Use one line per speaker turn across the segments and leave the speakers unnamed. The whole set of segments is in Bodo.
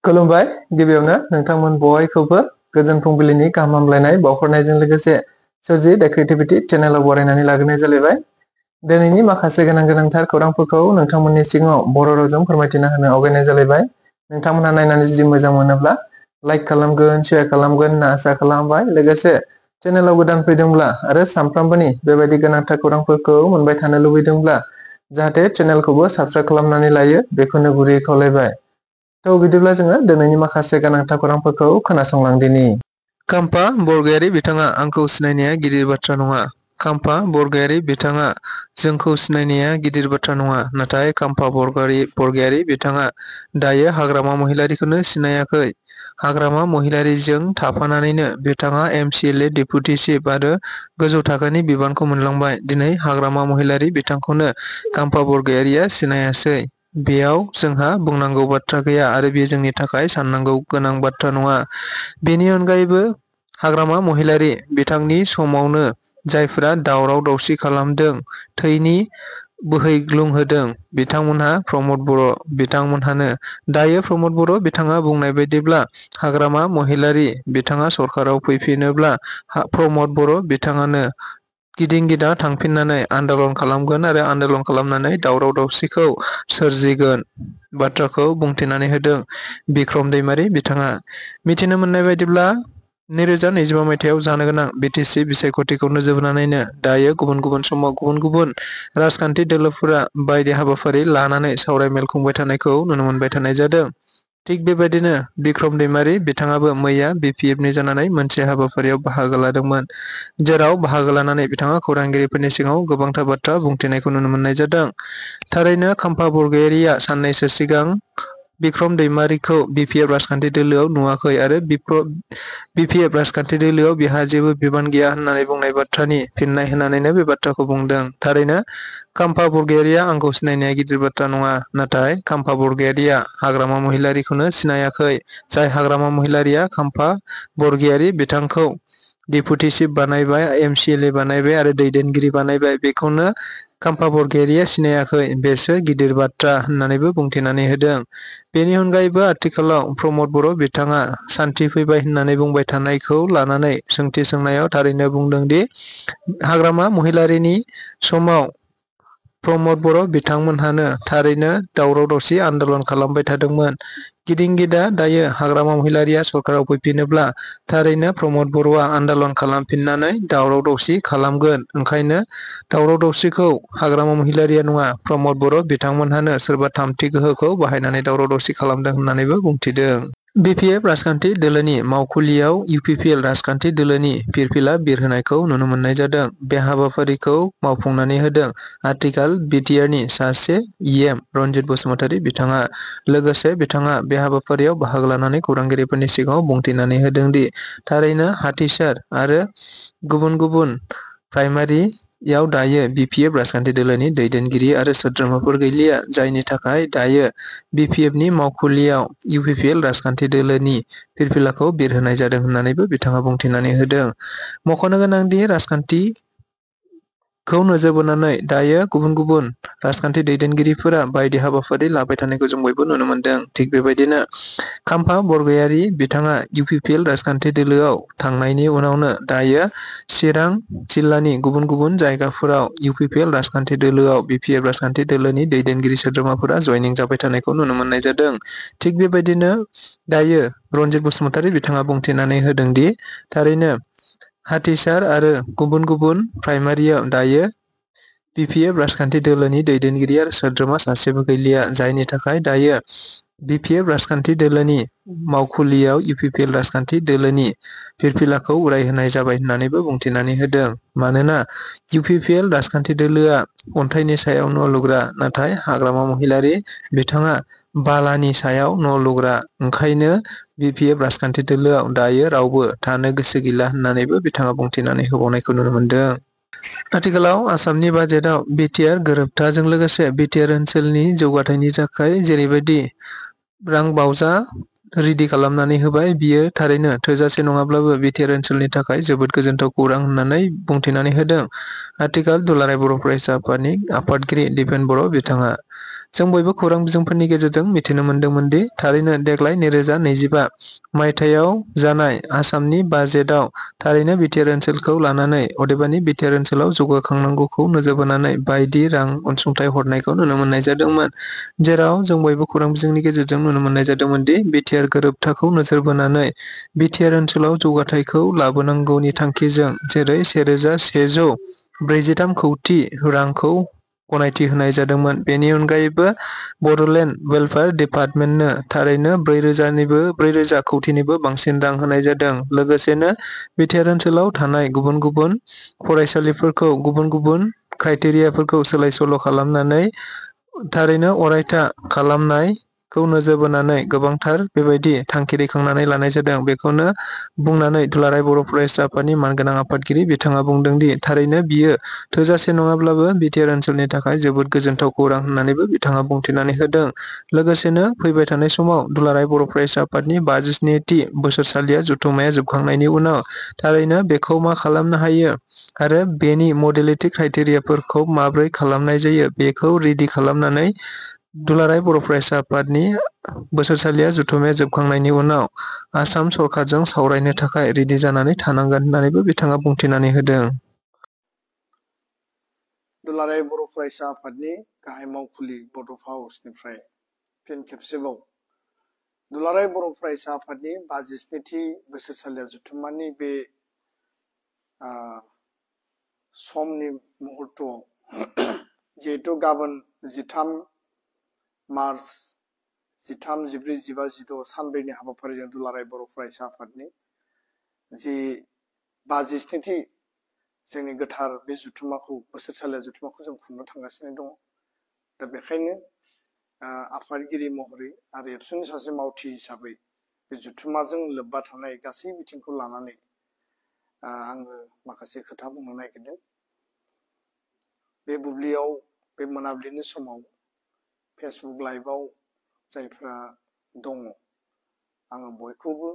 खुलुमबाय गिबियावनो नोंथांमोन बयखौबो गोजोन फुंबिलिनि गाहाम हामलायनाय बावहरनायजों लोगोसे सोरजि द क्रिएटिविटी चेनेलाव बरायनानै लाग्रोनाय जालायबाय। दिनैनि माखासे गोनांथार खौरांफोरखौ नोंथांमोननि सिगाङाव बर' रावजों फोरमायथिना होनो आवगायनाय जालायबाय। नोंथांमोनहा नायनानै जुदि मोजां मोनोब्ला लाइक खालामगोन, शेयार खालामगोन होनना आसा खालामबाय। लोगोसे चेनेलाव गोदान फैदोंब्ला आरो सानफ्रामबोनि बेबायदि गोनांथार खौरांफोरखौ मोनबाय थानो लुबैदोंब्ला जाहाथे चेनेलखौबो साबस्क्राइब खालामनानै लायो बेखौनो गुरै खावलायबाय। बिदिब्ला जोङो दिनैनि माखासे गोनांथार खौरांफोरखौ खोनासंलांदिनि। खाम्फा बरगयारी बिथाङा आंखौ सिनायनाया गिदिर बाथ्रा नङा। खाम्फा बरगयारी बिथाङा जोंखौ सिनायनाया गिदिर बाथ्रा नङा, नाथाय खाम्फा बरगयारी बिथाङा दायो हाग्रामा महिलारिखौनो सिनायाखै। हाग्रामा महिलारिजों थाफानानैनो बिथाङा MCLA डेपुटि चिफ आरो गोजौ थाखोनि बिबानखौ मोनलांबाय। दिनै हाग्रामा महिलारि बिथांखौनो खाम्फा बरगयारिया सिनायासै। बेयाव जोंहा बुंनांगौ बाथ्रा गैया आरो बेयो जोंनि थाखाय साननांगौ गोनां बाथ्रा नङा। बेनि अनगायैबो हाग्रामा महिलारि बिथांनि समावनो जायफोरा दावराव दावसि खालामदों, थैनि बोहैग्लुंहोदों, बिथांमोनहा प्रमद बर' बिथांमोनहानो। दायो प्रमद बर' बिथाङा बुंनाय बायदिब्ला हाग्रामा महिलारि बिथाङा सरखाराव फैफिनोब्ला प्रमद बर' बिथाङानो गिदिं गिदा थांफिननानै आन्दालन खालामगोन आरो आन्दालन खालामनानै दावराव दावसिखौ सोरजिगोन बाथ्राखौ बुंथिनानै होदों बिक्रम दैमारि बिथाङा। मिथिनो मोननाय बायदिब्ला 2025 मायथाइयाव जानो गोनां BTC बिसायख'थिखौ नोजोर होनानैनो दायो गुबुन गुबुन समाव गुबुन गुबुन राजखान्थि दोलोफोरा बायदि हाबाफारि लानानै सावरायमेल खुंबाय थानायखौ नुनो मोनबाय थानाय जादों। थिग बेबायदिनो बिक्रम दैमारि बिथाङाबो मैया BPFनि जानानै मोनसे हाबाफारियाव बाहागो लादोंमोन, जेराव बाहागो लानानै बिथाङा खौरांगिरिफोरनि सिगाङाव गोबांथार बाथ्रा बुंथिनायखौ नुनो मोननाय जादों। थारैनो खाम्फा बरगयारिया साननैसो सिगां बिक्रम दैमारिखौ BPF राजखान्थि दोलोआव नुवाखै आरो BPF राजखान्थि दोलोआव बिहा जेबो बिबान गैया होननानै बुंनाय बाथ्रानि फिननाय होनानैनो बे बाथ्राखौ बुंदों। थारैनो खाम्फा बरगयारिया आंखौ सिनायनाया गिदिर बाथ्रा नङा, नाथाय खाम्फा बरगयारिया हाग्रामा महिलारिखौनो सिनायाखै। जाय हाग्रामा महिलारिया खाम्फा बरगयारी बिथांखौ डेपुटि चिफ बानायबाय, MCLA बानायबाय आरो दैदेनगिरि बानायबाय, बेखौनो खाम्फा बरगयारिया सिनायाखै। बेसो गिदिर बाथ्रा होननानैबो बुंथिनानै होदों। बेनि अनगायैबो आथिखालाव प्रमद बर' बिथाङा सान्थि फैबाय होननानै बुंबाय थानायखौ लानानै सोंथि सोंनायाव थारैनो बुंदों दि हाग्रामा महिलारिनि समाव प्रमद बर' बिथांमोनहानो थारैनो दावराव दावसि आन्दालन खालामबाय थादोंमोन। गिदिं गिदा दायो हाग्रामा महिलारिया सरकाराव फैफिनोब्ला थारैनो प्रमद बर'आ आन्दालन खालामफिननानै दावराव दावसि खालामगोन। ओंखायनो दावराव दावसिखौ हाग्रामा महिलारिया नङा, प्रमद बर' बिथांमोनहानो सोरबा थामथि गोहोखौ बाहायनानै दावराव दावसि खालामदों होननानैबो बुंथिदों। BPF राजखान्थि दोलोनि मावखुलियाव UPPL राजखान्थि दोलोनि फिरफिला बिरहोनायखौ नुनो मोननाय जादों। बे हाबाफारिखौ मावफुंनानै होदों आथिखाल BTRनि सासे EM रनजित बसुमतारी बिथाङा। लोगोसे बिथाङा बे हाबाफारियाव बाहागो लानानै खौरांगिरिफोरनि सिगाङाव बुंथिनानै होदों दि थारैनो हाथिसार आरो गुबुन गुबुन प्राइमारियाव दायो BPF राजखान्थि दोलोनि दैदेनगिरि आरो सोद्रोमाफोर गैलिया, जायनि थाखाय दायो BPFनि मावखुलियाव UPPL राजखान्थि दोलोनि फिरफिलाखौ बिरहोनाय जादों होननानैबो बिथाङा बुंथिनानै होदों। मख'नो गोनांदि राजखान्थिखौ नोजोर बोनानै दायो गुबुन गुबुन राजखान्थि दैदेनगिरिफोरा बायदि हाबाफारि लाबाय थानायखौ जों बयबो नुनो मोनदों। थिग बेबायदिनो खाम्फा बरगयारी बिथाङा UPPL राजखान्थि दोलोआव थांनायनि उनावनो दायो चिरां जिल्लानि गुबुन गुबुन जायगाफोराव UPPL राजखान्थि दोलोआव BPF राजखान्थि दोलोनि दैदेनगिरि सोद्रोमाफोरा जयनिं जाबाय थानायखौ नुनो मोननाय जादों। थिग बेबायदिनो दायो रनजित बसुमतारी बिथाङा बुंथिनानै होदों दि थारैनो हाथिसार आरो गुबुन गुबुन प्राइमारियाव दायो BPF राजखान्थि दोलोनि दैदेनगिरि आरो सोद्रोमा सासेबो गैलिया, जायनि थाखाय दायो BPF राजखान्थि दोलोनि मावखुलियाव UPPL राजखान्थि दोलोनि फिरफिलाखौ उरायहोनाय जाबाय होननानैबो बुंथिनानै होदों। मानोना UPPL राजखान्थि दोलोआ अन्थाइनि सायाव न' लुग्रा, नाथाय हाग्रामा महिलारि बिथाङा बालानि सायाव न' लुग्रा। ओंखायनो BPF राजखान्थि दोलोआव दायो रावबो थानो गोसो गैला होननानैबो बिथाङा बुंथिनानै होबावनायखौ नुनो मोनदों। आथिखालाव आसामनि बाजेटआव BTR गोरोबथाजों लोगोसे BTR ओनसोलनि जौगाथायनि थाखाय जेरैबायदि रां बावजा रेडि खालामनानै होबाय, बियो थारैनो थोजासे नङाब्लाबो BTR ओनसोलनि थाखाय जोबोद गोजोनथाव खौरां होननानै बुंथिनानै होदों आथिखाल दुलाराय बर' फरायसा आफादनि आफादगिरि दिपेन बर' बिथाङा। जों बयबो खौरां बिजोंफोरनि गेजेरजों मिथिनो मोन्दोंमोन दि थारैनो देग्लाय 2025 मायथाइयाव जानाय आसामनि बाजेटआव थारैनो बिटिआर ओनसोलखौ लानानै अदेबानि बिटिआर ओनसोलाव जौगाखांनांगौखौ नोजोर बोनानै बायदि रां अनसुंथाइ हरनायखौ नुनो मोननाय जादोंमोन, जेराव जों बयबो खौरां बिजोंनि गेजेरजों नुनो मोननाय जादोंमोन दि बिटिआर गोरोबथाखौ नोजोर बोनानै बिटिआर ओनसोलाव जौगाथायखौ लाबोनांगौनि थांखिजों जेरै 1,143 कौटि रांखौ गनायथि होनाय जादोंमोन। बेनि अनगायैबो बड'लेण्ड वेलफेयार डिपार्टमेन्टनो थारैनो 4,000 कौटिनिबो बांसिन रां होनाय जादों। लोगोसेनो बिटिआर ओनसोलाव थानाय गुबुन गुबुन फरायसालिफोरखौ गुबुन गुबुन क्राइटेरियाफोरखौ सोलाय सोल' खालामनानै थारैनो अरायथा खालामनायखौ नोजोर बोनानै गोबांथार बेबायदि थांखि दैखांनानै लानाय जादों। बेखौनो बुंनानै दुलाराय बर' फरायसा आफादनि मानगोनां आफादगिरि बिथाङा बुंदों दि थारैनो बियो थोजासे नङाब्लाबो बिटिआर ओनसोलनि थाखाय जोबोद गोजोनथाव खौरां होननानैबो बिथाङा बुंथिनानै होदों। लोगोसेनो फैबाय थानाय समाव दुलाराय बर' फरायसा आफादनि 57थि बोसोरसालिया जथुम्माया जोबखांनायनि उनाव थारैनो बेखौ मा खालामनो हायो आरो बेनि मडेलिटि क्राइटेरियाफोरखौ माब्रै खालामनाय जायो बेखौ रेडि खालामनानै दुलाराय बर' फरायसा आफादनि बोसोरसालिया जथुम्माया जोबखांनायनि उनाव आसाम सरकारजों सावरायनो थाखाय रेडि जानानै थानांगोन होननानैबो बिथाङा बुंथिनानै होदों।
दुलाराय बर' फरायसा आफादनि गाहाय मावखुलि बड'फा हाउसनिफ्राय फिन खेबसेबाव दुलाराय बर' फरायसा आफादनि 57थि बोसोरसालिया जथुम्मानि बे समनि मुहुर्तआव जिहेतु गाबोन 13 मार्च 13, 14, 15, 16 सानब्रैनि हाबाफारिजों दुलाराय बर' फरायसा आफादनि जि 57थि जोंनि गोथार बे जुथुम्माखौ बोसोरसालिया जुथुम्माखौ जों खुंनो थांगासिनो दङ। दा बेखायनो आफादगिरि महरै आरो एबसुनि सासे मावथि हिसाबै बे जुथुम्माजों लोब्बा थानाय गासै बिथिंखौ लानानै आङो माखासे खोथा बुंनो नागिरदों। बे बुब्लियाव बे मोनाबिलिनि समाव फेसबुक लाइभआव जायफ्रा दङ, आङो बयखौबो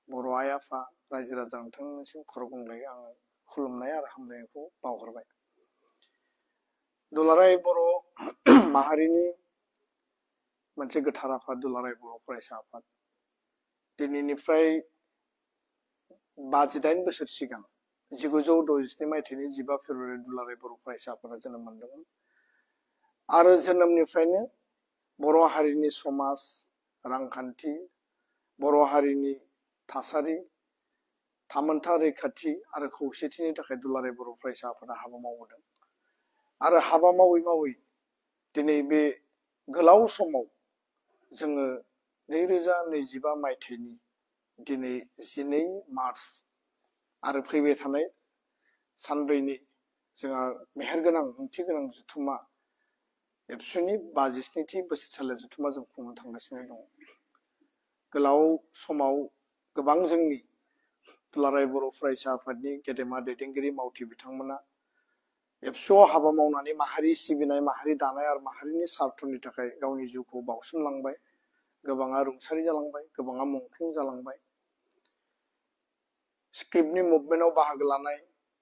बर' आइ आफा रायजो राजा नोंथांमोननिसिम खर' गंग्लायै आङो खुलुमनाय आरो हामलायनायखौ बावहरबाय। दुलाराय बर' माहारिनि मोनसे गोथार आफाद दुलाराय बर' फरायसा आफाद दिनैनिफ्राय 58 बोसोर सिगां 1967 मायथाइनि 15 फेब्रुवारि दुलाराय बर' फरायसा आफादा जोनोम मोनदोंमोन आरो जोनोमनिफ्रायनो बर' हारिनि समाज, रांखान्थि, बर' हारिनि थासारि, थामोनथा रैखाथि आरो खौसेथिनि थाखाय दुलाराय बर' फरायसा आफादा हाबा मावबोदों आरो हाबा मावै मावै दिनै बे गोलाव समाव जोङो 2025 मायथाइनि दिनै 12 मार्च आरो फैबाय थानाय सानब्रैनि जोंहा मेहेरगोनां ओंथि गोनां जुथुम्मा एबसुनि 57थि बोसोरसालिया जुथुम्मा जों खुंनो थांगासिनो दङ। गोलाव समाव गोबां जोंनि दुलाराय बर' फरायसा आफादनि गेदेमा दैदेनगिरि मावथि बिथांमोना एबसुआव हाबा मावनानै माहारि सिबिनाय, माहारि दानाय आरो माहारिनि सार्थनि थाखाय गावनि जिउखौ बाउसोमलांबाय। गोबाङा रुंसारि जालांबाय, गोबाङा मुंख्लं जालांबाय। स्क्रिप्टनि मुभमेन्टआव बाहागो लानाय,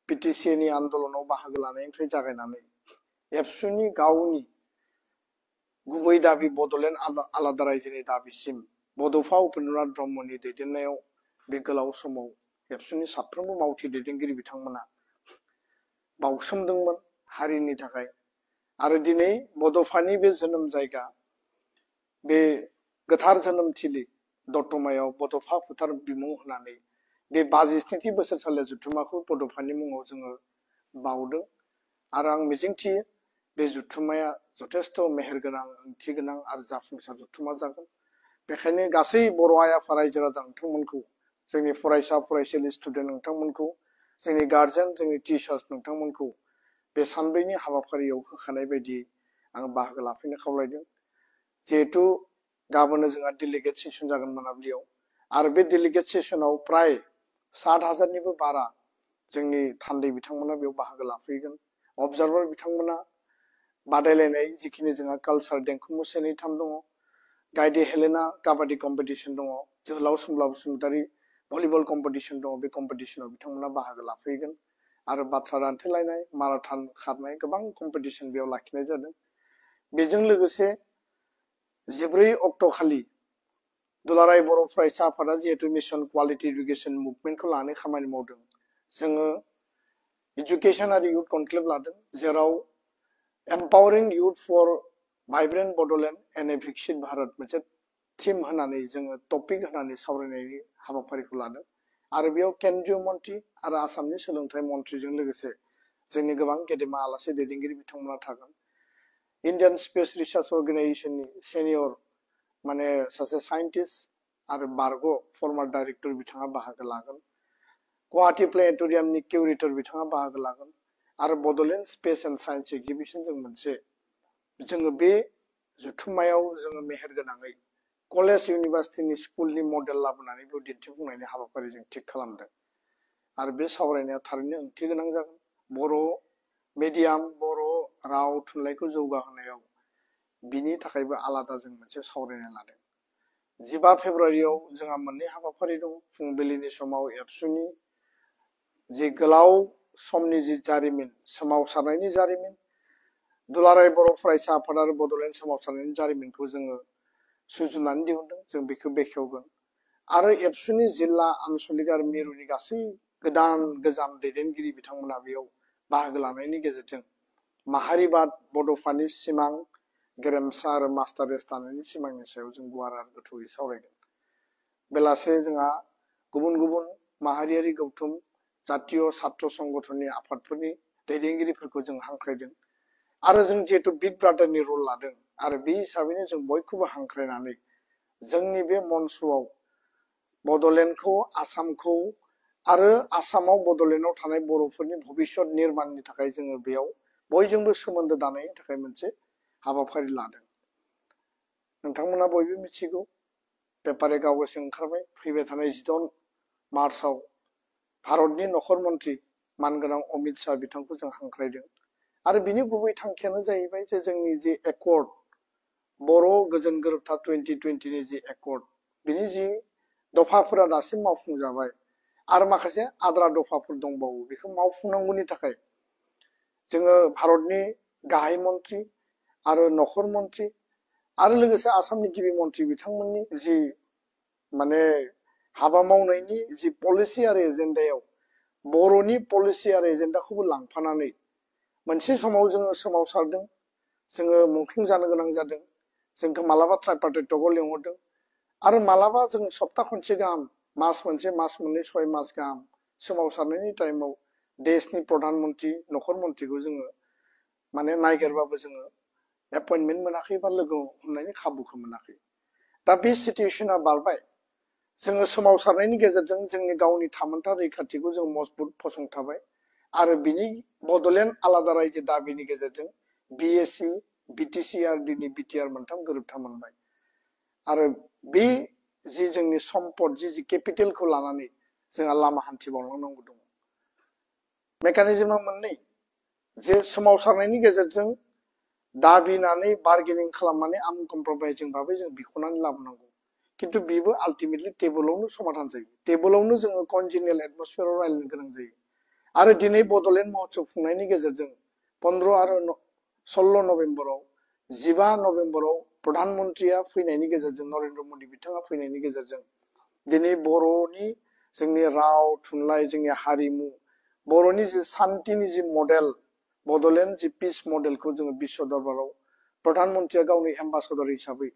पिटिसिनि आन्दलनाव बाहागो लानायनिफ्राय जागायनानै एबसुनि गावनि गुबै दाबि बड'लेण्ड आलादा रायजोनि दाबिसिम बड'फा उपेन्द्रनाथ ब्रह्मनि दैदेननायाव बे गोलाव समाव एबसुनि साफ्रोमबो मावथि दैदेनगिरि बिथांमोना बाउसोमदोंमोन हारिनि थाखाय आरो दिनै बड'फानि बे जोनोम जायगा, बे गोथार जोनोमथिलि दतमायाव बड'फा फोथार बिमुं होनानै बे 57थि बोसोरसालिया जुथुम्माखौ बड'फानि मुङाव जोङो बाउदों आरो आं मिजिंथियो बे जुथुम्माया जथेस्थ' मेहेरगोनां, ओंथि गोनां आरो जाफुंसार जुथुम्मा जागोन। बेखायनो गासै बर' आइ आफा रायजो राजा नोंथांमोनखौ, जोंनि फरायसा फरायसुलि स्टुडेन्ट नोंथांमोनखौ, जोंनि गार्जेन, जोंनि टिचार्स नोंथांमोनखौ बे सानब्रैनि हाबाफारियाव होखानाय बायदि आं बाहागो लाफैनो खावलायदों। जिहेतु गाबोननो जोंहा डेलिगेट सेसन जागोन मोनाबिलियाव आरो बे डेलिगेट सेसनाव प्राय 60,000निबो बारा जोंनि थान्दै बिथांमोना बेयाव बाहागो लाफैगोन। अबजार्भार बिथांमोना बादायलायनाय जिखिनि जोंहा कालचार देंखो मोसानाय 3 दङ, गाइदे हेलेना काबादि कम्पिटिसन दङ, जोहोलाव सोमब्ला बसुमतारी भलिबल कम्पिटिसन दङ, बे कम्पिटिसनाव बिथांमोना बाहागो लाफैगोन आरो बाथ्रा दान्थेलायनाय, माराथन खारनाय गोबां कम्पिटिसन बेयाव लाखिनाय जादों। बेजों लोगोसे 14 अक्ट' खालि दुलाराय बर' फरायसा आफादा जिहेतु मिशन क्वालिटी इडुकेशन मुभमेन्टखौ लानो खामानि मावदों जोङो एजुकेशन आरो इउथ कनक्लेव लादों जेराव empowering youth for vibrant Bodoland and a विकसित भारत मोनसे थीम होनानै जोङो टपिक होनानै सावरायनायनि हाबाफारिखौ लादों आरो बेयाव केन्द्रीय मन्त्रि आरो आसामनि सोलोंथाइ मन्थ्रिजों लोगोसे जोंनि गोबां गेदेमा आलासि दैदेनगिरि बिथांमोना थागोन इण्डियान स्पेस रिसार्च अर्गेनाइजेशननि सेनियर माने सासे साइन्टिस्ट आरो बारग' फर्मार डाइरेक्टर बिथाङा बाहागो लागोन गुवाहाटी प्लेनेटरियामनि किउरेटर बिथाङा बाहागो लागोन आरो Bodoland space and science exhibition जों मोनसे जोङो बे जुथुम्मायाव जोङो मेहेरगोनाङै कलेज इउनिभार्सिटिनि स्कुलनि मडेल लाबोनानै बेयाव दिन्थिफुंनायनि हाबाफारि जों थिग खालामदों आरो बे सावरायनाया थारैनो ओंथि गोनां जागोन बर' मिडियाम बर' राव थुनलाइखौ जौगाहोनायाव बिनि थाखायबो आलादा जों मोनसे सावरायनाय लादों 15 फेब्रुवारियाव जोंहा मोननै हाबाफारि दं फुंबिलिनि समाव एबसुनि जि गोलाव समनि जि जारिमिन सोमावसारनायनि जारिमिन दुलाराय बर' फरायसा आफाद आरो बड'लेण्ड सोमावसारनायनि जारिमिनखौ जोङो सुजुनानै दिहुनदों जों बेखौ बेखेवगोन आरो एबसुनि जिल्ला आनसलिक आरो मिरुनि गासै गोदान गोजाम दैदेनगिरि बिथांमोना बेयाव बाहागो लानायनि गेजेरजों माहारिबाद बड'फानि सिमां गेरेमसा आरो मास्टार रेस दानायनि सिमांनि सायाव जों गुवार आरो गोथौयै सावरायगोन बेलासे जोंहा गुबुन गुबुन माहारियारि गौथुम जातीय छात्र संगठननि आफादफोरनि दैदेनगिरिफोरखौ जों हांख्रायदों आरो जों जिहेतु बिग ब्रादारनि रल लादों आरो बे हिसाबैनो जों बयखौबो हांख्रायनानै जोंनि बे मन्चआव बड'लेण्डखौ आसामखौ आरो आसामाव बड'लेण्डआव थानाय बर'फोरनि भबिष्यत निर्माणनि थाखाय जोङो बेयाव बयजोंबो सोमोन्दो दानायनि थाखाय मोनसे हाबाफारि लादों नोंथांमोना बयबो मिथिगौ पेपारे गावगासो ओंखारबाय फैबाय थानाय 14 मार्चआव भारतनि नखर मन्त्रि मानगोनां अमित शाह बिथांखौ जों हांख्रायदों आरो बिनि गुबै थांखियानो जाहैबाय जे जोंनि जि एकर्ड बर' गोजोन गोरोबथा 2020 नि जि एकर्ड बिनि जि दफाफोरा दासिम मावफुंजाबाय आरो माखासे आद्रा दफाफोर दंबावो बेखौ मावफुंनांगौनि थाखाय जोङो भारतनि गाहाय मन्त्रि आरो नखर मन्त्रि आरो लोगोसे आसामनि गिबि मन्त्रि बिथांमोननि जि माने हाबा मावनायनि जि पलिसि आरो एजेन्डायाव बर'नि पलिसि आरो एजेन्डाखौबो लांफानानै मोनसे समाव जोङो सोमावसारदों जोङो मुंख्लं जानो गोनां जादों जोंखौ मालाबा ट्राइपार्टाइटआव लिंहरदों आरो मालाबा जों सप्ता खनसे गाहाम मास मोनसे मास मोननै 6 मास गाहाम सोमावसारनायनि टाइमाव देशनि प्रधान मन्त्रि नखर मन्त्रिखौ जोङो माने नागिरबाबो जोङो एपइन्टमेन्ट मोनाखै बा लोगो हमनायनि खाबुखौ मोनाखै दा बे सिचुएशना बारबाय जोङो सोमावसारनायनि गेजेरजों जोंनि गावनि थामोनथा रैखाथिखौ जों मजबुत फसंथाबाय आरो बिनि बड'लेण्ड आलादा रायजो दाबिनि गेजेरजों बिएसि बिटिसि आरो दिनै बिटिआर मोनथाम गोरोबथा मोनबाय आरो बे जि जोंनि सम्पद जि केपिटेलखौ लानानै जोंहा लामा हान्थिबावलांनांगौ दङ मेकानिजमा मोननै जे सोमावसारनायनि गेजेरजों दाबिनानै बार्गेनिं खालामनानै आनकम्प्रमाइजिं भाबै जों बिख'नानै लाबोनांगौ किन्तु बेबो आल्टिमेटलि टेबोलावनो समाधान जायो टेबोलावनो जोङो कनजिनियेल एटमस्फियाराव रायज्लायनो गोनां जायो आरो दिनै बड'लेण्ड महोत्सव खुंनायनि गेजेरजों 15 आरो 16 नभेम्बराव 15 नभेम्बराव प्रधानमन्त्रिया फैनायनि गेजेरजों नरेन्द्र मदि बिथाङा फैनायनि गेजेरजों दिनै बर'नि जोंनि राव थुनलाइ जोंनि हारिमु बर'नि जि सान्थिनि जि मडेल बड'लेण्ड जि पिस मडेलखौ जोङो बिश्व दरबाराव प्रधानमन्त्रिया गावनि एम्बासाडर हिसाबै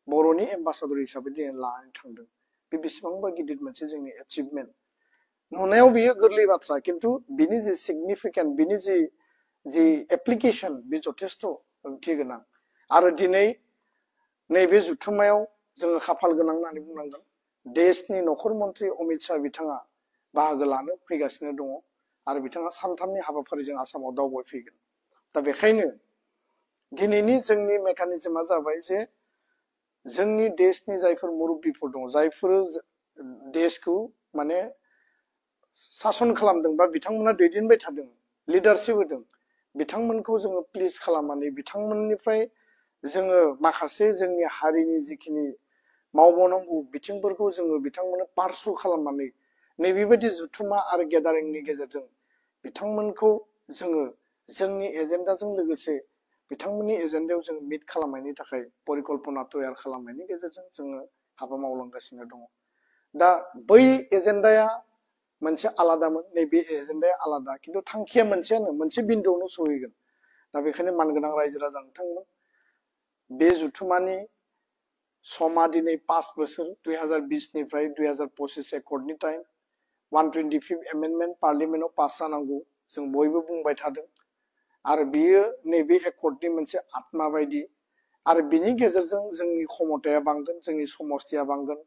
बर'नि एम्बासाडर हिसाबै दिनै लानानै थांदों बे बेसेबांबा गिदिर मोनसे जोंनि एचिभमेन्ट नुनायाव बियो गोरलै बाथ्रा किन्तु बिनि जि सिगनिफिकेन्ट बिनि जि एप्लिकेशन बे जथेस्थ ओंथि गोनां आरो दिनै नैबे जुथुम्मायाव जोङो खाफाल गोनां होननानै बुंनांगोन देशनि नखर मन्त्रि अमित शाह बिथाङा बाहागो लानो फैगासिनो दङ आरो बिथाङा सानथामनि हाबाफारिजों आसामाव दावबायफैगोन दा बेखायनो दिनैनि जोंनि मेकानिजमा जाबाय जे जोंनि देशनि जायफोर मुरब्बिफोर दङ जायफोर देशखौ माने सासन खालामदों बा बिथांमोना दैदेनबाय थादों लिडारशिप होदों बिथांमोनखौ जोङो प्लिज खालामनानै बिथांमोननिफ्राय जोङो माखासे जोंनि हारिनि जिखिनि मावबावनांगौ बिथिंफोरखौ जोङो बिथांमोननो पारसु खालामनानै नैबेबायदि जुथुमा आरो गेदारिंनि गेजेरजों बिथांमोनखौ जोङो जोंनि एजेन्डाजों लोगोसे बिथांमोननि एजेन्डायाव जों मिट खालामनायनि थाखाय परिकल्पना तयार खालामनायनि गेजेरजों जोङो हाबा मावलांगासिनो दङ। दा बै एजेन्डाया मोनसे आलादामोन, नैबे एजेन्डाया आलादा, खिन्थु थांखिया मोनसेयानो, मोनसे बिन्दुआवनो सहैगोन। दा बेखायनो मानगोनां रायजो राजा नोंथांमोन, बे जुथुमानि समा दिनै 5 बोसोर 2020 निफ्राय 2025 एकर्डनि टाइम 125 एमेन्डमेन्ट पार्लियामेन्टआव पास जानांगौ जों बयबो बुंबाय थादों आरो बियो नैबे एकर्डनि मोनसे आत्मा बायदि आरो बिनि गेजेरजों जोंनि क्षमताया बांगोन, जोंनि समस्थिया बांगोन,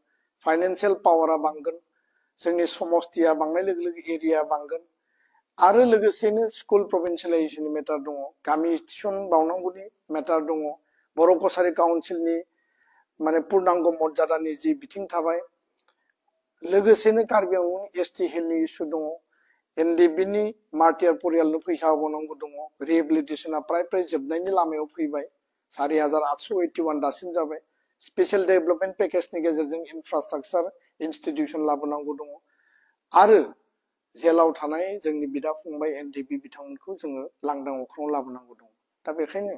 फाइनान्सियेल पावारा बांगोन, जोंनि समस्थिया बांनाय लोगो लोगो एरिया बांगोन आरो लोगोसेनो स्कुल प्रभिन्सियेलाइजेसननि मेटार दङ, गामि थिसनबावनांगौनि मेटार दङ, बर' कसारि काउन्सिलनि माने पुर्णांग मर्यादानि जि बिथिं थाबाय, लोगोसेनो कार्बि आंलं एसटि हिलनि इस्यु दङ, एनडिबिनि मार्टियार परियालनो फैसा होबावनांगौ दङ, रिहेबिलिटेसना प्राय जोबनायनि लामायाव फैबाय, 4881 दासिम जाबाय, स्पेसियेल डेभेलपमेन्ट पेकेजनि गेजेरजों इनफ्रास्ट्राक्चार इनस्टिट्यूशन लाबोनांगौ दङ आरो जेलाव थानाय जोंनि बिदा फंबाय एनडिबि बिथांमोनखौ जोङो लांदां अख्राङाव लाबोनांगौ दङ। दा बेखायनो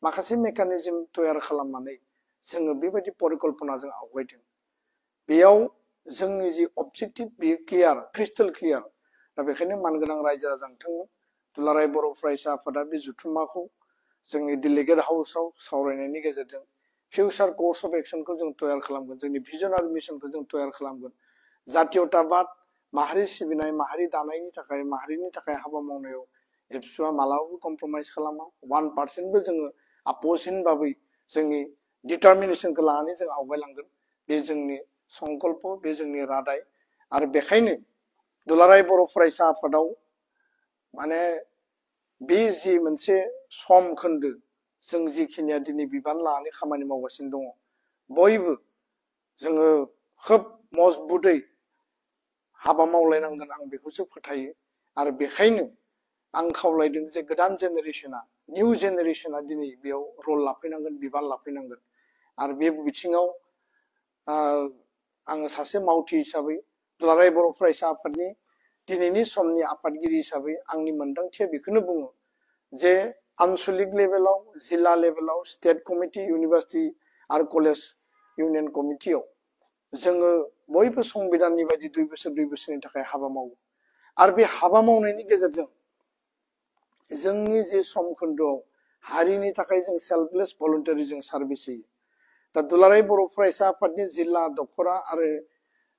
माखासे मेकानिजम तयार खालामनानै जोङो बेबायदि परिकल्पनाजों आवगायदों। बेयाव जोंनि जि अबजेक्टिभ बेयो क्लियार, क्रिस्टल क्लियार। दा बेखायनो मानगोनां रायजो राजा नोंथांमोन, दुलाराय बर' फरायसा आफादा बे जुथुमाखौ जोंनि डेलिगेट हाउसआव सावरायनायनि गेजेरजों फिउचार कर्स अफ एक्शनखौ जों तयार खालामगोन, जोंनि भिजनारि मिशनखौ जों तयार खालामगोन, जातीयताबाद, माहारि सिबिनाय, माहारि दानायनि थाखाय, माहारिनि थाखाय हाबा मावनायाव एबसुआ मालाबाबो कम्प्रमाइज खालामा, 1% जोङो आपोसहीनभाबै जोंनि डिटारमिनेसनखौ लानानै जों आवगायलांगोन। बे जोंनि संकल्प, बे जोंनि रादाय आरो बेखायनो दुलाराय बर' फरायसा आफादाव माने बे जि मोनसे सम खोन्दो जों जिखिनिया दिनै बिबान लानानै खामानि मावगासिनो दङ, बयबो जोङो खोब मजबुतै हाबा मावलायनांगोन, आं बेखौसो फोथायो आरो बेखायनो आं खावलायदों जे गोदान जेनेरेशना, निउ जेनेरेशना दिनै बेयाव रल लाफैनांगोन, बिबान लाफैनांगोन आरो बे बिथिङाव आङो सासे मावथि हिसाबै दुलाराय बर' फरायसा आफादनि दिनैनि समनि आफादगिरि हिसाबै आंनि मोनदांथिया बेखौनो बुङो जे आनसलिक लेभेलाव, जिल्ला लेभेलाव, स्टेट कमिटि, इउनिभार्सिटि आरो कलेज इउनियन कमिटियाव जोङो बयबो संबिधाननि बायदि 2 बोसोरनि थाखाय हाबा मावो आरो बे हाबा मावनायनि गेजेरजों जोंनि जे सम खोन्दोआव हारिनि थाखाय जों सेल्फलेस भलुन्टारि जों सार्भिस होयो। दा दुलाराय बर' फरायसा आफादनि जिल्ला दखरा आरो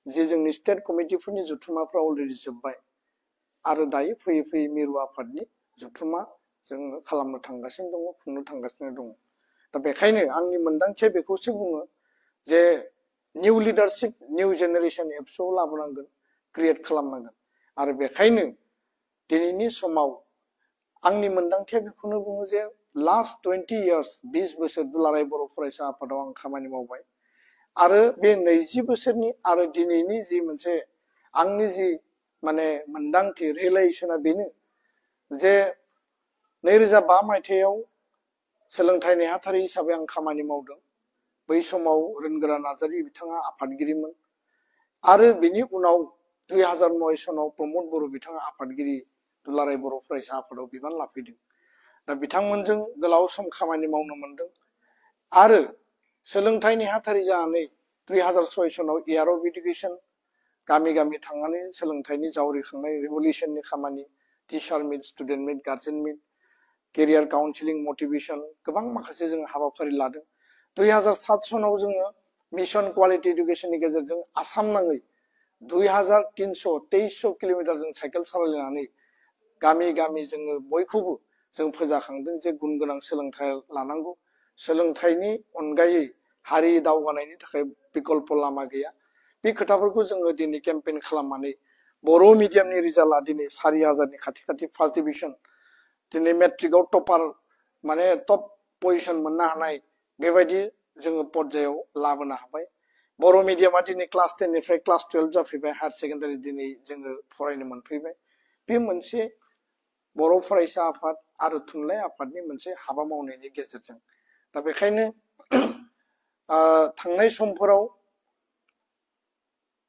जे जोंनि स्टेट कमिटिफोरनि जुथुमाफ्रा अलरेडि जोब्बाय आरो दायो फैयै फैयै मिरु आफादनि जुथुमा जोङो खालामनो थांगासिनो दङ, खुंनो थांगासिनो दङ। दा बेखायनो आंनि मोनदांथिया बेखौसो बुङो जे निउ लिडारशिप, निउ जेनेरेशन एबसुआव लाबोनांगोन, क्रिएट खालामनांगोन आरो बेखायनो दिनैनि समाव आंनि मोनदांथिया बेखौनो बुङो जे लास्ट 20 years 20 बोसोर दुलाराय बर' फरायसा आफादाव आं खामानि मावबाय आरो बे 20 बोसोरनि आरो दिनैनि जि मोनसे आंनि जि माने मोनदांथि रियेलाइजेसना बेनो जे 2005 मायथाइयाव सोलोंथाइ नेहाथारि हिसाबै आं खामानि मावदों। बै समाव रोनगोरा नार्जारि बिथाङा आफादगिरिमोन आरो बिनि उनाव 2009 सनाव प्रमद बर' बिथाङा आफादगिरि दुलाराय बर' फरायसा आफादाव बिबान लाफैदों। दा बिथांमोनजों गोलाव सम खामानि मावनो मोनदों आरो सोलोंथाइ नेहाथारि जानानै 2006 सनाव इयार अफ इडुकेसन गामि गामि थांनानै सोलोंथाइनि जावरिखांनाय रिभलिउसननि खामानि, टिचार मिट, स्टुडेन्ट मिट, गार्जेन मिट, केरियार काउन्सिलिं, मटिभेशन गोबां माखासे जों हाबाफारि लादों। 2007 सनाव जोङो मिशन क्वालिटी एडुकेशननि गेजेरजों आसाम नाङै 2323 किल'मिटार जों साइकेल सालायनानै गामि गामि जोङो बयखौबो जों फोजाखांदों जे गुन गोनां सोलोंथाइ लानांगौ, सोलोंथाइनि अनगायै हारि दावगानायनि थाखाय बिकल्प लामा गैया। बे खोथाफोरखौ जोङो दिनै केम्पेइन खालामनानै बर' मिडियामनि रिजाल्टआ दिनै 4000नि खाथि खाथि फार्स्ट डिभिजन, दिनै मेट्रिकआव टपार माने टप पजिशन मोननो हानाय बेबायदि जोङो पर्यायाव लाबोनो हाबाय। बर' मिडियामा दिनै क्लास 10 निफ्राय क्लास 12 जाफैबाय, हायार सेकेन्डारि दिनै जोङो फरायनो मोनफैबाय। बे मोनसे बर' फरायसा आफाद आरो थुनलाइ आफादनि मोनसे हाबा मावनायनि गेजेरजों। दा बेखायनो थांनाय समफोराव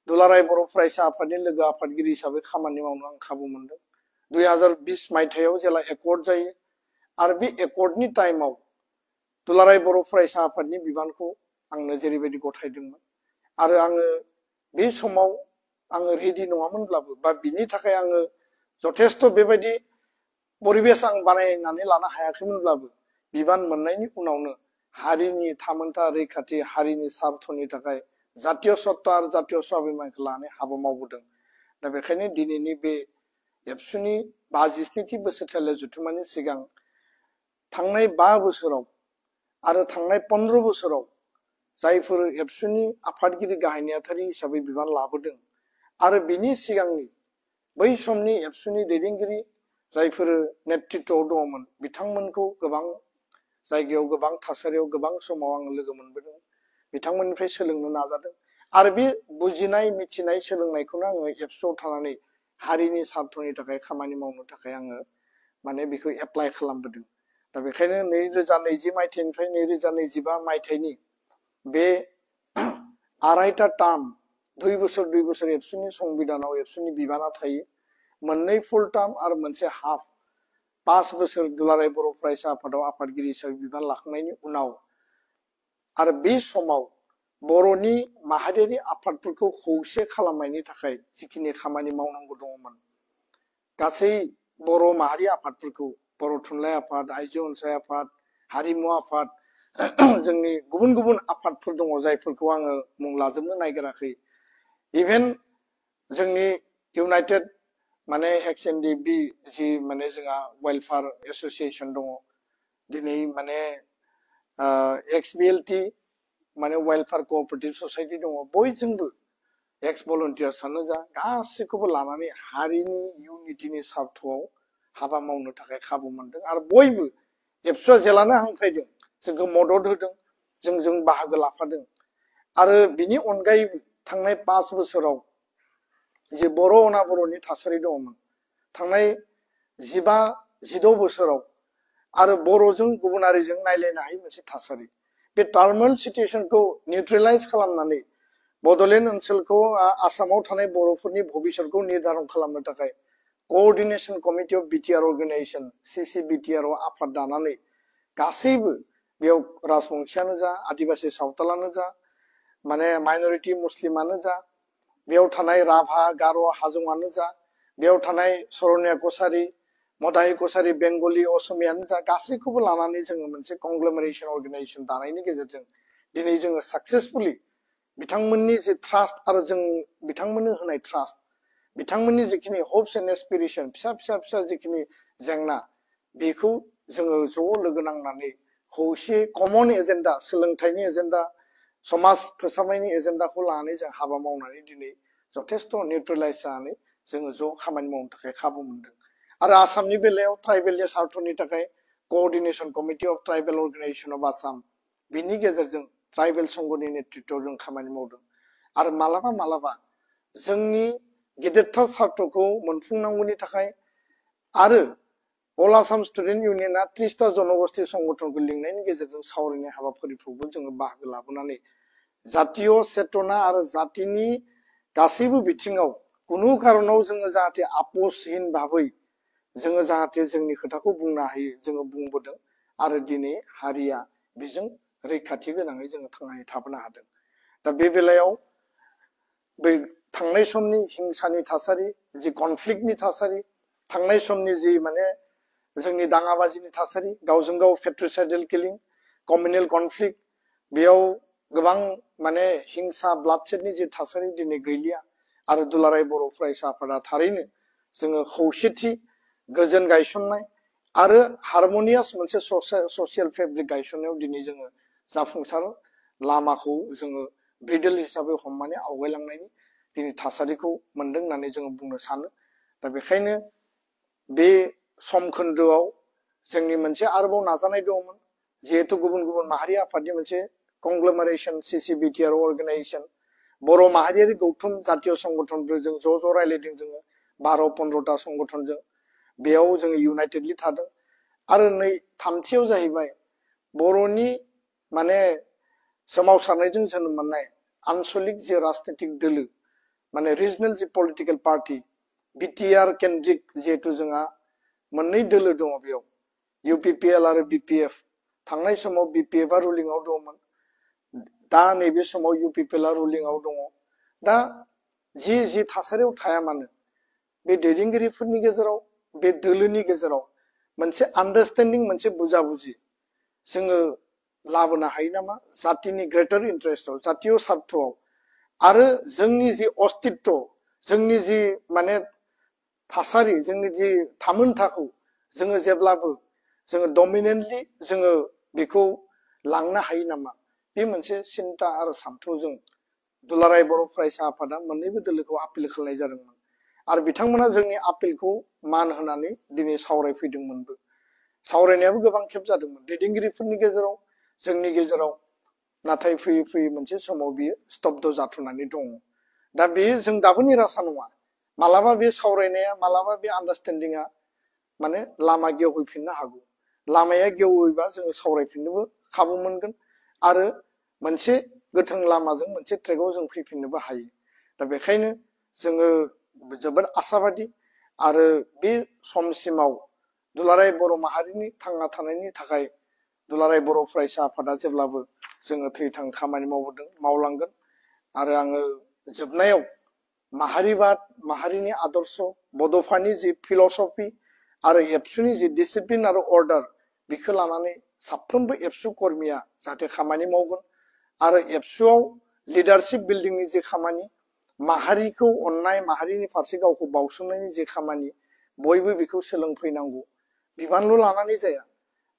दुलाराय बर' फरायसा आफादनि लोगो आफादगिरि हिसाबै खामानि मावनो आं खाबु मोनदों। 2020 मायथाइयाव जेला एकर्ड जायो आरो बे एकर्डनि टाइमाव दुलाराय बर' फरायसा आफादनि बिबानखौ आंनो जेरैबायदि गथायदोंमोन आरो आङो बे समाव आङो रेडि नङामोनब्लाबो बा बिनि थाखाय आङो जथेस्थ' बेबायदि परिबेस आं बानायनानै लानो हायाखैमोनब्लाबो बिबान मोननायनि उनावनो हारिनि थामोनथा रैखाथि हारिनि स्वार्थनि थाखाय जातीय सत्ता आरो जातीय स्वाभिमानखौ लानानै हाबा मावबोदों दा बेखायनो दिनैनि बे एबसुनि 57थि बोसोरसालियाव जथुम्मानि सिगां थांनाय 5 बोसोराव आरो थांनाय 15 बोसोराव जायफोर एबसुनि आफादगिरि गाहाय नेहाथारि हिसाबै बिबान लाबोदों आरो बिनि सिगांनि बै समनि एबसुनि दैदेनगिरि जायफोर नेतृत्वआव दङमोन बिथांमोनखौ गोबां जायगायाव गोबां थासारियाव गोबां समाव आं लोगो मोनबोदों बिथांमोननिफ्राय सोलोंनो नाजादों आरो बे बुजिनाय मिथिनाय सोलोंनायखौनो आङो एबसुआव थानानै हारिनि स्वार्थनि थाखाय खामानि मावनो थाखाय आङो माने बेखौ एप्लाइ खालामबोदों दा बेखायनो 2020 मायथाइनिफ्राय 2025 मायथाइनि बे आरायथा टार्म 2 बोसोर एबसुनि संबिधानाव एबसुनि बिबाना थायो मोननै फुल टार्म आरो मोनसे हाफ 5 बोसोर दुलाराय बर' फरायसा आफादाव आफादगिरि हिसाबै बिबान लाखांनायनि उनाव आरो बे समाव बर'नि माहारियारि आफादफोरखौ खौसे खालामनायनि थाखाय जिखिनि खामानि मावनांगौ दङमोन गासै बर' माहारि आफादफोरखौ बर' थुनलाइ आफाद आइजो अनसाय आफाद हारिमु आफाद जोंनि गुबुन गुबुन आफादफोर दङ जायफोरखौ आङो मुं लाजोबनो नागिराखै इभेन जोंनि इउनाइटेड माने XNDB जि माने जोंहा वेलफेयार एसोसिएशन दङ दिनै माने XBLT माने वेलफेयार कोअपरेटिव ससाइटि दङ बयजोंबो एक्स भलन्टियार्सआनो जा गासैखौबो लानानै हारिनि इउनिटिनि स्वार्थआव हाबा मावनो थाखाय खाबु मोनदों आरो बयबो एबसुआ जेलानो हांख्रायदों जोंखौ मदद होदों जों बाहागो लाफादों आरो बिनि अनगायैबो थांनाय 5 बोसोराव जे बर' अनाबर'नि थासारि दङमोन थांनाय 16 बोसोराव आरो बर'जों गुबुनारिजों नायलायनो हायै मोनसे थासारि बे टार्मल सिचुएशनखौ निउट्रेलाइज खालामनानै बड'लेण्ड ओनसोलखौ आसामाव थानाय बर'फोरनि भबिष्यतखौ निर्धारन खालामनो थाखाय coordination committee of BTR organisation CCBTR आफाद दानानै गासैबो बेयाव राजबंशियानो जा आदिबासि सावतालानो जा माने माइनरिटी मुस्लिमानो जा बेयाव थानाय राभा गार' हाजंआनो जा बेयाव थानाय सरनिया कसारी मदाहि कसारी बेंगली असमियानो जा गासैखौबो लानानै जोङो मोनसे कंग्लोमेरेशन अर्गेनाइजेशन दानायनि गेजेरजों दिनै जोङो सक्सेसफुली बिथांमोननि जे ट्रास्ट आरो जों बिथांमोननो होनाय ट्रास्ट बिथांमोननि जिखिनि होप्स एन्ड एसपिरेशन फिसा जिखिनि जेंना बेखौ जोङो ज' लोगो नांनानै खौसे कमन एजेन्डा सोलोंथाइनि एजेन्डा समाज फोसाबनायनि एजेन्डाखौ लानानै जों हाबा मावनानै दिनै जथेस्थ निउट्रेलाइज जानानै जोङो ज' खामानि मावनो थाखाय खाबु मोनदों आरो आसामनि बेलायाव ट्राइबेलनि स्वार्थनि थाखाय coordination committee of tribal organisation of Assam बिनि गेजेरजों ट्राइबेल संघनि नेतृत्वआव जों खामानि मावदों आरो मालाबा जोंनि गेदेरथार स्वार्थखौ मोनफुंनांगौनि थाखाय आरो अल आसाम स्टुडेन्ट इउनियनआ 30टा जनगोष्ठी संगठनखौ लिंनायनि गेजेरजों सावरायनाय हाबाफारिफ्रावबो जोङो बाहागो लाबोनानै जातीय चेतना आरो जातिनि गासैबो बिथिङाव कुनु कारनाव जोङो जाहाथे आपोसहीन भाबै जोङो जाहाथे जोंनि खोथाखौ बुंनो हायो जोङो बुंबोदों आरो दिनै हारिया बेजों रैखाथि गोनाङै जोङो थांनानै थाबोनो हादों दा बे बेलायाव बै थांनाय समनि हिंसानि थासारि जि कनफ्लिक्टनि थासारि थांनाय समनि जि माने जोंनि दाङाबाजिनि थासारि गावजों गाव पेट्रिसाइडेल किलिं कमिउनेल कनफ्लिक्ट बेयाव गोबां माने हिंसा ब्लाडसेडनि जि थासारि दिनै गैलिया आरो दुलाराय बर' फरायसा आफादा थारैनो जोङो खौसेथि गोजोन गायसननाय आरो हारमनियास मोनसे ससियेल फेब्रिक गायसननायाव दिनै जोङो जाफुंसार लामाखौ जोङो ब्रिडेल हिसाबै हमनानै आवगायलांनायनि दिनै थासारिखौ मोनदों होननानै जोङो बुंनो सानो दा बेखायनो बे समखोन्दोआव जोंनि मोनसे आरोबाव नाजानाय दंमोन जिहेतु गुबुन गुबुन माहारि आफादनि मोनसे कंग्लोमेरेशन CCBTR अर्गेनाइजेशन बर' माहारियारि गौथुम जातीय संगठनफोरजों ज' रायलायदों जोङो 12-15टा संगठनजों बेयाव जोङो इउनाइटेडलि थादों आरो नै थामथियाव जाहैबाय बर'नि माने सोमावसारनायजों जोनोम मोननाय आनसलिक जे राजनीतिक दोलो माने रिजनेल जे पलिटिकल पार्टी BTR केन्द्रिक जिहेतु जोंहा मोननै दोलो दङ बेयाव UPPL आरो BPF थांनाय समाव बिपिएफआ रुलिंआव दंमोन दा नैबे समाव इउपिपिएलआ रुलिंआव दङ दा जि थासारियाव थाया मानो बे दैदेनगिरिफोरनि गेजेराव बे दोलोनि गेजेराव मोनसे आन्डारस्टेन्डिं मोनसे बुजाबुजि जोङो लाबोनो हायो नामा जातिनि ग्रेटार इन्टारेस्टआव जातीय स्वार्थआव आरो जोंनि जि अस्तित्व जोंनि जि माने थासारि जोंनि जि थामोनथाखौ जोङो जेब्लाबो जोङो डमिनेन्टलि जोङो बेखौ लांनो हायो नामा बे मोनसे सिन्ता आरो सान्थौजों दुलाराय बर' फरायसा आफादा मोननैबो दोलोखौ आपिल खालामनाय जादोंमोन आरो बिथांमोना जोंनि आपिलखौ मान होनानै दिनै सावरायफैदोंमोनबो सावरायनायाबो गोबां खेब जादोंमोन दैदेनगिरिफोरनि गेजेराव जोंनि गेजेराव नाथाय फैयै फैयै मोनसे समाव बियो स्तब्ध जाथ'नानै दङ दा बे जों दाबो निराशा नङा मालाबा बे सावरायनाया मालाबा बे आन्डारस्टेन्डिंआ माने लामा गेवहैफिननो हागौ लामाया गेवहैबा जोङो सावरायफिननोबो खाबु मोनगोन आरो मोनसे गोथों लामाजों मोनसे ट्रेकआव जों फैफिननोबो हायो दा बेखायनो जोङो जोबोद आशाबादि आरो बे समसिमाव दुलाराय बर' माहारिनि थांना थानायनि थाखाय दुलाराय बर' फरायसा आफादा जेब्लाबो जोङो थैथां खामानि मावबोदों मावलांगोन आरो आङो जोबनायाव माहारिबाद माहारिनि आदर्श बड'फानि जि फिलसफि आरो एबसुनि जि डिसिप्लिन आरो अर्डार बेखौ लानानै साफ्रोमबो एबसु कर्मिया जाहाथे खामानि मावगोन आरो एबसुआव लिडारशिप बिल्डिंनि जि खामानि माहारिखौ अननाय माहारिनि फारसे गावखौ बावसोमनायनि जि खामानि बयबो बेखौ सोलोंफैनांगौ बिबानल' लानानै जाया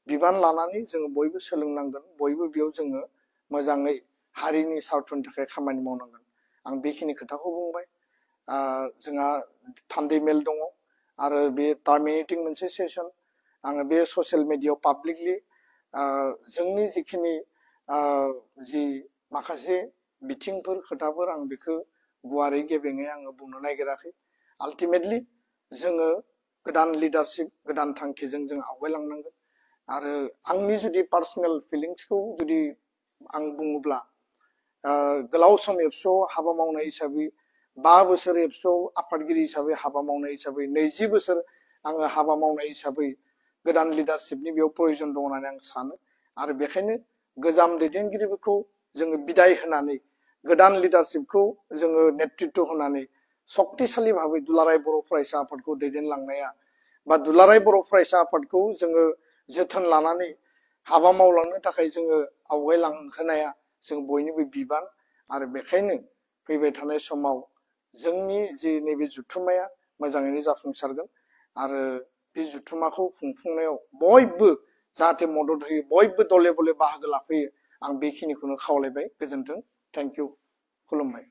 बिबान लानानै जोङो बयबो सोलोंनांगोन बयबो बेयाव जोङो मोजाङै हारिनि सार्थनि थाखाय खामानि मावनांगोन आं बेखिनि खोथाखौ बुंबाय जोंहा थान्दै मेल दङ आरो बे टार्मिनेटिं मोनसे सेसन आङो बे ससियेल मिडियायाव पाब्लिकलि जोंनि जिखिनि जि माखासे बिथिंफोर खोथाफोर आं बेखौ गुवारै गेबेङै आङो बुंनो नागिराखै आल्टिमेटलि जोङो गोदान लिडारशिप गोदान थांखिजों जों आवगायलांनांगोन आरो आंनि जुदि पार्सनेल फिलिंसखौ जुदि आं बुङोब्ला गोलाव सम एबसुआव हाबा मावनाय हिसाबै 5 बोसोर एबसुआव आफादगिरि हिसाबै हाबा मावनाय हिसाबै 20 बोसोर आङो हाबा मावनाय हिसाबै गोदान लिडारशिपनि बेयाव प्रयोजन दं होननानै आं सानो आरो बेखायनो गोजाम दैदेनगिरिफोरखौ जोङो बिदाय होनानै गोदान लिडारशिपखौ जोङो नेतृत्व होनानै शक्तिशाली भाबै दुलाराय बर' फरायसा आफादखौ दैदेनलांनाया बा दुलाराय बर' फरायसा आफादखौ जोङो जोथोन लानानै हाबा मावलांनो थाखाय जोङो आवगायलांहोनाया जों बयनिबो बिबान आरो बेखायनो फैबाय थानाय समाव जोंनि जि नैबे जुथुम्माया मोजाङैनो जाफुंसारगोन आरो बे जुथुम्माखौ खुंफुंनायाव बयबो जाहाथे मदद होयो बयबो दले बले बाहागो लाफैयो आं बेखिनिखौनो खावलायबाय गोजोन्थों थेंक इउ खुलुमबाय